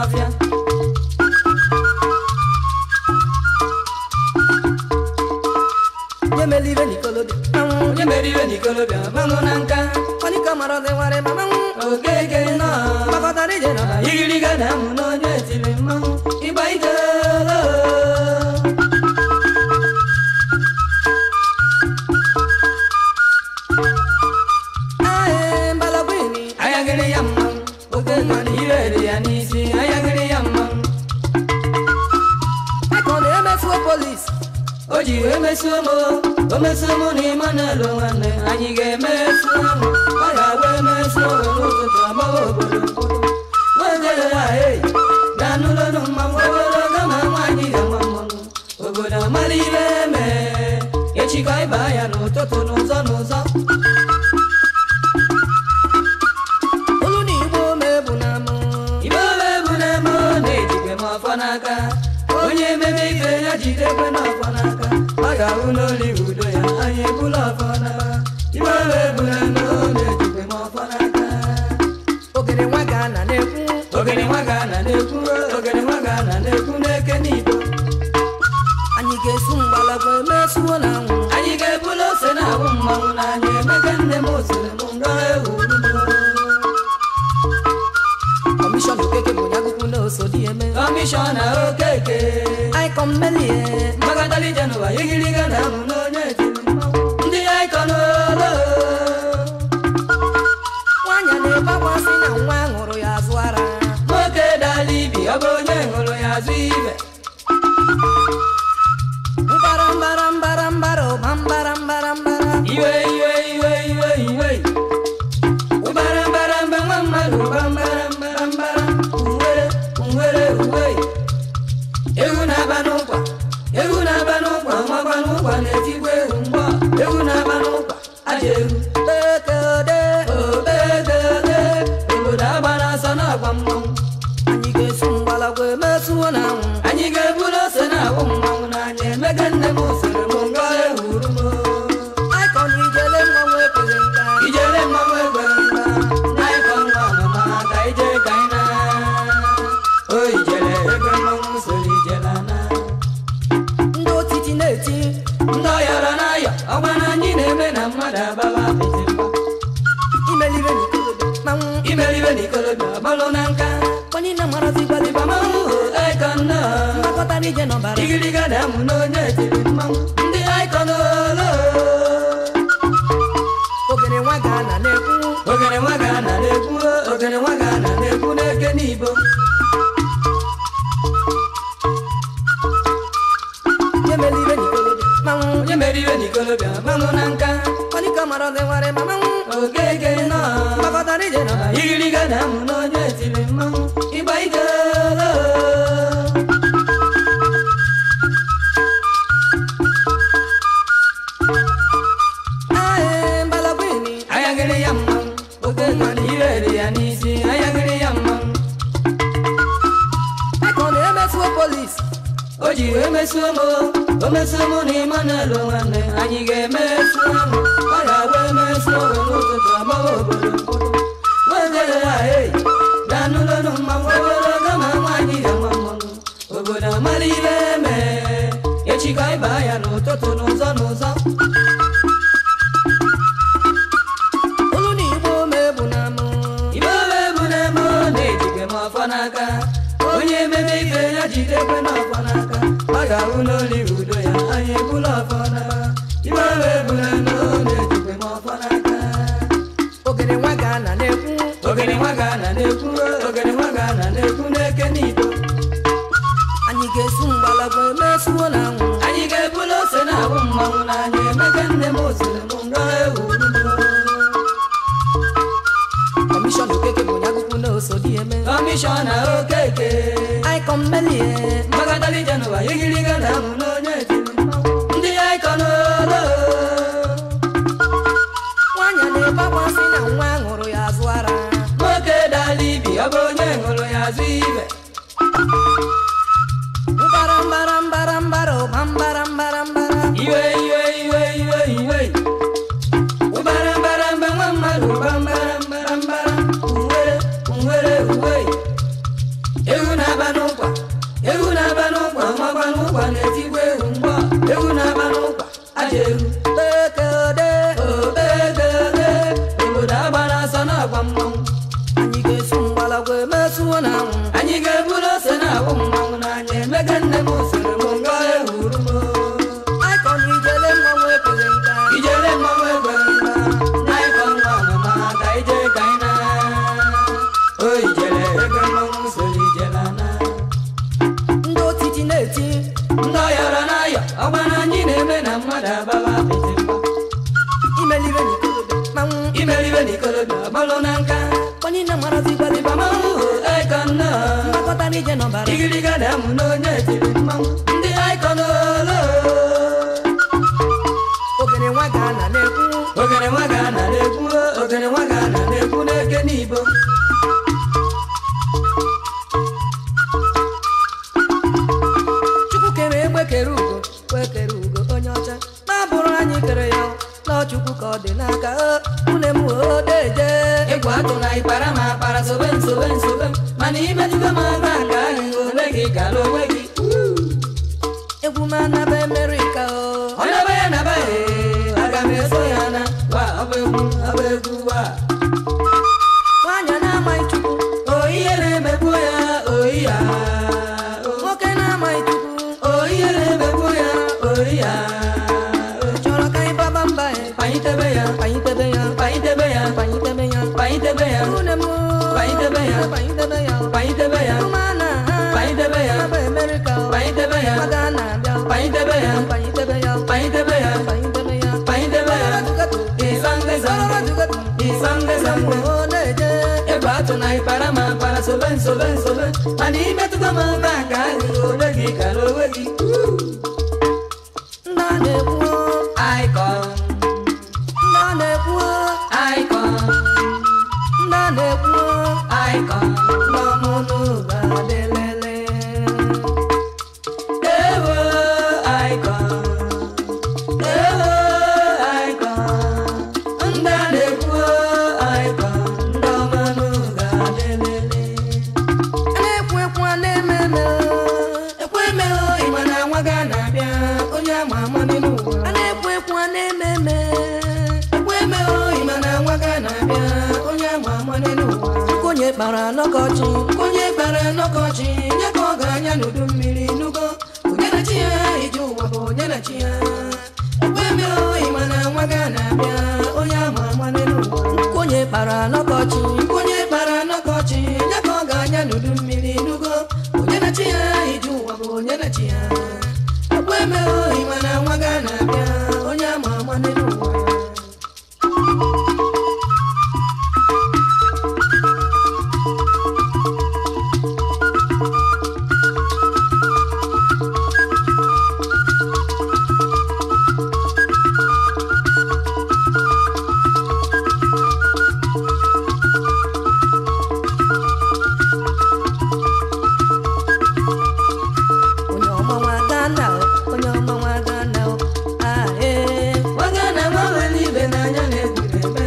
n'ọfịa. Onye melibe n'ikolobịa manwụ. Onye meribe n'ikolobịa manwụ na nka. Ọnịka mara ọdị nwere ma manwụ. Okeke nọ. Mgbakọtara ije nọ. Igiriga na-amụ n'onye etiri mmanwụ. Ịgba ike Ae mbalagwini. Ayagịrị ya mmanwụ. Oke nọ na ire dị ya n'isi. Ayagịrị ya mmanwụ. Eka ọ na-emesuo polisi. O ji wee mesuo m, o mesuo mụ na Emmanuel nwanne, anyị ga-emesu mụ. Ọ ga-abụ emesuo m n'ụtụtụ agbawa obodo mkpụrụ. Nwezere ya ei, ga-anụlọnụ mmanwụ obere kama nwaanyị ga-ama mmanwụ. Obodo amala ibe eme, echikọ ịba ya n'ụtụtụ n'ụzọ n'ụzọ. Olu na igbo mebu na mụ. Ibe omebu na-eme ọ na-ejikwe m ọfọ n'aka. Onye ememe ife ya jidekwe n'ọfọ n'aka. Ọ ga-ahụ n'oli udo ya, anyị ebula ọfọ n'aka. Ibe omebu na-eme ọ na-ejikwe m ọfọ n'aka. Ogene nwa ga-ana na-ekwu. Ogene nwa ga-ana na-ekwu, ogene nwa ga-ana na-ekwu n'eke n'ibo. Anyị ga-esu mgbalagwa emesuo na anwụ. Anyị ga-ebula ose na-awụ mmanwụ n'anya Emeka nne m sịrị m nga ewu ugbo. Kọmishọna Okeke bụ onye agụkwụ na oso dị eme. Kọmishọna Okeke. Aịkọn melie. Mgbakọtalije n'ụwa igiriga na-amụ n'onye etiri mmanwụ. Ndị aịkọn olo. Nwaanyị na-ebe akwa sị na nwa ṅụrụ ya azụ ara. Nwoke dara ibi, ọ bụ onye ṅụrụ ya azụ ibe. Mbara mbara mbara mbara ụba mbara mbara mbara. Iwe iwe iwe iwe iwe. Ụbara mbara mba nwa mmadụ ụba mbara mbara mbara. Uwere uwere uwe. Ewu na-aba n'ụkwa, ewu na-aba n'ụkwa, makwa n'ụkwa na-etigbu ewu mgbọ. Ewu na-aba n'ụkwa, ajọ ewu. Ekede. Obegede, obodo agbara ọsọ n'ọgwa mmanwụ. Anyị ga-esu mgbalagwa emesuo na anwụ. Anyị ga-eburu ose na-awụ mmanwụ n'anya Emeka nne m sịrị m nga ewuru m. Aịkọn ijele mmanwụ ekweghị nka. Ijele mmanwụ ekweghị nka, na ịkọ nwa mama ka ije ka anyị na. O ijele ebe mmanwụ soro ijele ana. Ndị otiti na-eti. Ndị ọyọrọ na-ayọ, ọgwa na anyị na-eme na mmadụ abawa apịtị mgba. Imelibe n'ikolobịa manwụ. Imelibe n'ikolobịa gbalụ na nka. Onye na-amarazi gbalị Ịgba mmanwụ aịkọn nọ. Mgbakọtara ije n'ọbara. Igiriga na-amụ n'onye etiri mmanwụ. Ndị aịkọn olo. Ogene nwa ga-ana na-ekwu. Ogene nwa ga-ana na-ekwu, ogene nwa ga-ana na-ekwu n'eke n'ibo. Onye melibe n'ikolobịa manwụ. Onye meribe n'ikolobịa manwụ na nka. Ọnịka mara ọdị nwere ma manwụ. Okeke nọ. Mgbakọtara ije n'ọbara. Igiriga na-amụ n'onye etiri mmanwụ. Ịgba ike olo. Ae mbalagwini. Ayagịrị ya mmanwụ. Oke nọ na ire dị ya n'isi. Ayagịrị ya mmanwụ. Eka ọ na-emesuo polisi. O ji wee mesuo m, o mesuo mụ na Emmanuel nwanne, anyị ga-emesu mụ. Ọ ga-abụ emesuo m n'ụtụtụ agbawa obodo mkpụrụ. Nwezere ya ei, ga-anụlọnụ mmanwụ obere kama nwaanyị ga-ama mmanwụ. Obodo amala ibe eme, echikọ ịba ya n'ụtụtụ n'ụzọ n'ụzọ. Olu na igbo mebu na mụ. Ibe omebu na-eme ọ na-ejikwe m ọfọ n'aka. Onye ememe ife ya jidekwe n'ọfọ n'aka. Ọ ga-ahụ n'oli udo ya, anyị ebula ọfọ n'aka. Ibe omebu na-eme ọ na-ejikwe m ọfọ n'aka. Ogene nwa ga-ana na-ekwu. Ogene nwa ga-ana na-ekwu, ogene nwa ga-ana na-ekwu n'eke n'ibo. Anyị ga-esu mgbalagwa emesuo na anwụ. Anyị ga-ebula ose na-awụ mmanwụ n'anya Emeka nne m sịrị m nga ewu ugbo. Kọmishọna Okeke bụ onye agụkwụ na oso dị eme. Kọmishọna Okeke. Aịkọn melie. Mgbakọtalije n'ụwa igiriga na-amụ n'onye etiri mmanwụ. Ndị aịkọn olo. Nwaanyị na-ebe akwa sị na nwa ṅụrụ ya azụ ara. Nwoke dara ibi, ọ bụ onye ṅụrụ ya azụ ibe. Mbara mbara mbara mbara ụba mbara mbara mbara. Iwe iwe iwe iwe iwe. Ụbara mbara mba nwa mmadụ ụba mbara mbara mbara. Uwere uwere uwe. Ewu emesuo na anwụ. Anyị ga-eburu ose na-awụ mmanwụ n'anya emega nne m sịrị m nga ehuru m. Icon ijele mmanwụ ekweghị nka. Ijele mmanwụ ekweghị nka. Icon nwa mama ka ije ka ị na. O ijele ego mmanwụ soro ijele ana. Ndị otiti na-eti. Ndị ọyọrọ na-ayọ ọgba na anyị na-eme na mmadụ abawa apịtị mgba. Imelibe n'ikolobịa mmanwụ. Imelibe n'ikolobịa gbalụ na nka. Onye na-amarazi gbaliba mmanwụ Icon nọ. Mgbakọta n'ije nọbara. Igiriga na-amụ n'onye tiri mmanwụ. Ndị Icon olo. Ogene nwa ga-ana na-ekwu. Ogene nwa ga-ana na-ekwu. Ogene nwa ga-ana na-ekwu n'eke n'ibo. Chukwu kere egbe kere ugo, kwe kere ugo onye ọcha. Ma bụrụ anyị kere ya, n'Chukwu ka ọ dị n'aka. Une m odeje. Egwu atụ na ịkpara ma akpara sobe m sobe m sobe m. Mana imetụta m aka ka ahụ onwe gị gara onwe gị. Egwu m anaba Amerịka o. Onye be ya naba ee, aga m eso ya na. Wa ọ bụ egwu, ọ bụ egwu wa. Nwaanyị na-amaghị Chukwu. O ihe na-emegbu ya, o ihe a. Nwoke na-amaghị Chukwu. O ihe na-emegbu ya, o ihe a. Chọrọ ka anyị baba mba ya. Panyitebe ya, panyitebe ya, panyitebe ya, panyitebe ya, panyitebe ya, une m panyitebe ya, panyitebe ya, panyitebe ya, ụmụana panyitebe ya, naba Amerịka o. Panyitebe ya, maga na-abịa, panyitebe ya, panyitebe ya, panyitebe ya, panyitebe ya, panyitebe ya. Isange sange, isange sange. O na-eje. Egwu atụ na ịkpara ma akpara sobe m sobe m sobe m. Mana imetụta m aka ka ahụ onwe gị gara onwe gị. Ndị a na-ekwu Icon, ndị a na-ekwu Icon, ndị a na-ekwu Icon. Ndị ọmụnụ ga-adịlele. Ewo Icon, ewo Icon. Ndị a na-ekwu Icon, ndị ọmụnụ ga-adịlele. A na-ekwu ekwu a na-eme eme. Ekwu eme o, ịma na nwa ga na-abịa, onye ama ama n'elu ụwa. A na-ekwu ekwu a na-eme eme. Ekwu eme o, ịma na nwa ga na-abịa, onye ama ama n'elu ụwa. Onye kpara n'ọkọchị. Onye kpara n'ọkọchị, nye ka ọ ga-anya n'udu mmiri nugo. Onye na chi ya, ije ụwa bụ onye na chi ya. Ekwu eme o, ịma na nwa ga na-abịa, onye ama ama n'elu ụwa. Onye kpara n'ọkọchị. Onye kpara n'ọkọchị, nye ka ọ ga-anya n'udu mmiri nugo. Onye na chi ya, ije ụwa bụ onye na chi ya. Ekwu eme o, ịma na nwa ga na-abịa, onye ama ama n'elu ụwa. Onye ọma nwa Ghana o, onye ọma nwa Ghana o, ah ee. Nwa Ghana nwa nwere ibe n'anya na-egwu na-eme.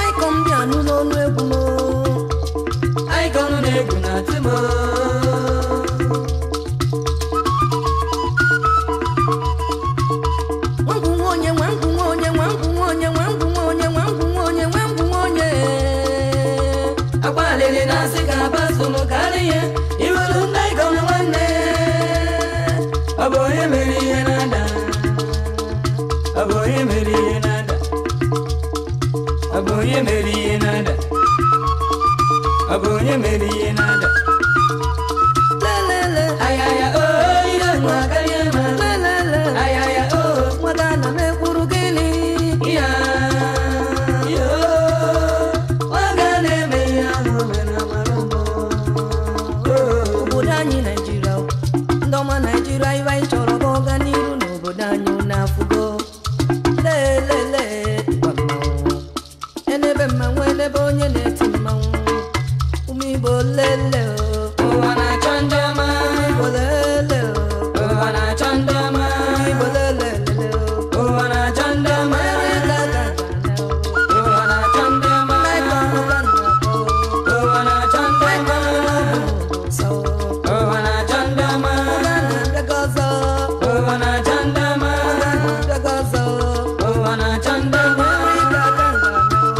Icon bịa nụ n'ọnụ egwu m o. Icon na-egwu na atụ m o. Nwangwu nwa onye, nwangwu nwa onye, nwangwu nwa onye, nwangwu nwa onye, nwangwu nwa onye, nwangwu nwa onye. Akwa alili na-asị ka abasụlụ karịa ya, iwelu ndị Icon nwanne. Ọ bụ onye mere ihe na-ada. Ọ bụ onye mere ihe na-ada. Ọ bụ onye mere ihe na-ada. Ọ bụ onye mere ihe na-ada. Lelele, Ayaya o, ihe nwa karịa ma. lelele, Ayaya o, nwa Ghana na-ekwuru gịnị? ya, yo. Nwa ga na-eme ihe ahụ mere amara mbọ. Obodo anyị Naijiria o, ndị ọma Naijiria ibe anyị chọrọ bụ ọganiru n'obodo anyị na-afụgo. Lelele, gwa mmanwụ. Enebe mmanwụ, enebe onye na-eti mmanwụ. Ụmụ Igbo lele o. Ụwa na-achọ ndị ọma. Ụmụ Igbo lele o. Ụwa na-achọ ndị ọma. Ụmụ Igbo lele lele o. Ụwa na-achọ ndị ọma. Amerịka ka na o. Ụwa na-achọ ndị ọma. Icon ka na-akpọ o. Ụwa na-achọ ndị ọma. Sọ o. Ụwa na-achọ ndị ọma. Ụga na-abịago ọzọ. Ụwa na-achọ ndị ọma. Ụga na-abịago ọzọ. Ụwa na-achọ ndị ọma. Amerịka ka na o.